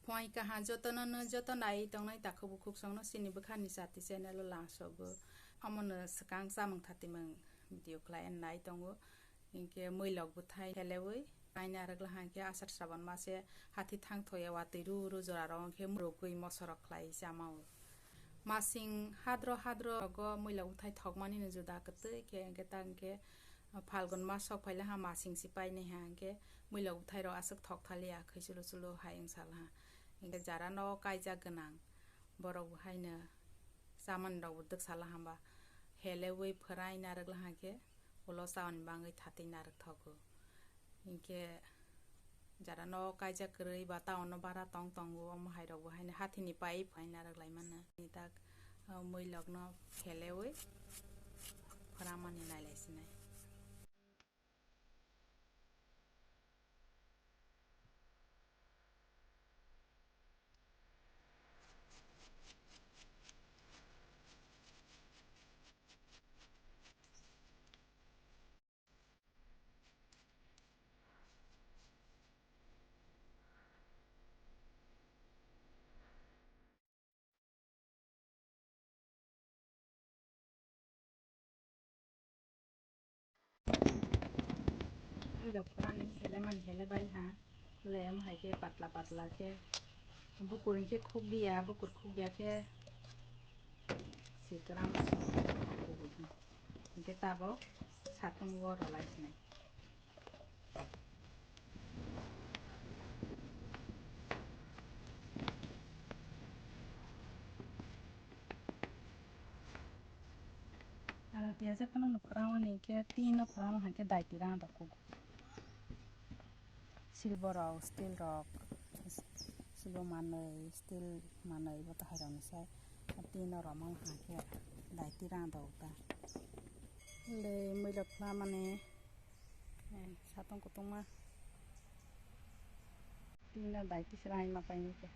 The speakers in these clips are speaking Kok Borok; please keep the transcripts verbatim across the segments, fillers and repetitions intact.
Phuaing kaham jotono no joto nai tongnai takhuk bukhuk songno chini bwkhani chati channel o langsogo. Omono swkang chamung thatimung video khlai nai tongo. Hinkhe mwilok bwthai helewi kaina rwgla hinkhe asar sraban mase hathi thang thoya watwi ru ru jora rok hinkhe murugwi mosorok khlai chamao. Masing hadro hadro rogo mwilok bwthai thokmani no juda kwtwi khe hinkhe ta hinkhe Phalgun mas sok phaila ha masing si painai ha hinkhe mwilok bwthai rok aswk thok thaliya khwi chulo chulo hai wng sal ha. Hinkhe jara no kaijak gwnang borok bo haino chamani rok bo dwk sala hamba helewi phwrai narwk la ha khe ulo chaoni bangwi thatwi narwk thogo. Hinkhe jara no kaijak kwrwi ba town no bara tong tongo omo hai rok bo haino hathini pipe hai narwk lai mano. Ni tak, ah, mwilok no helewi phwramani nai lai sinai. Dok pran heleman helebai ha. Lem hai khe patla patla khe. Bukur khe khukdiya, bukur khukya khe. Sikram. Hinkhe tabok satung o rolai sinai. Aro piyaj phano no phrang mani khe tin no phrang hai khe dai tirang da kugo. Silver rok, steel rok, silver manwi, steel manwi bo tahai rok ni sai. Tin no romang hai khe dai tirang da uta. Le mwilok phla mani. Eh, satung kutungma. Tina dai tisra hai ma paini ke.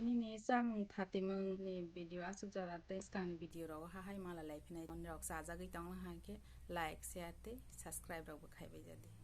Ini ni samung thatimung ni video asuk jora tei skang ni video rok ha hai mala lai phinai rok sajagwi tong ha ke like, share tei subscribe rok bo khai bai jadi.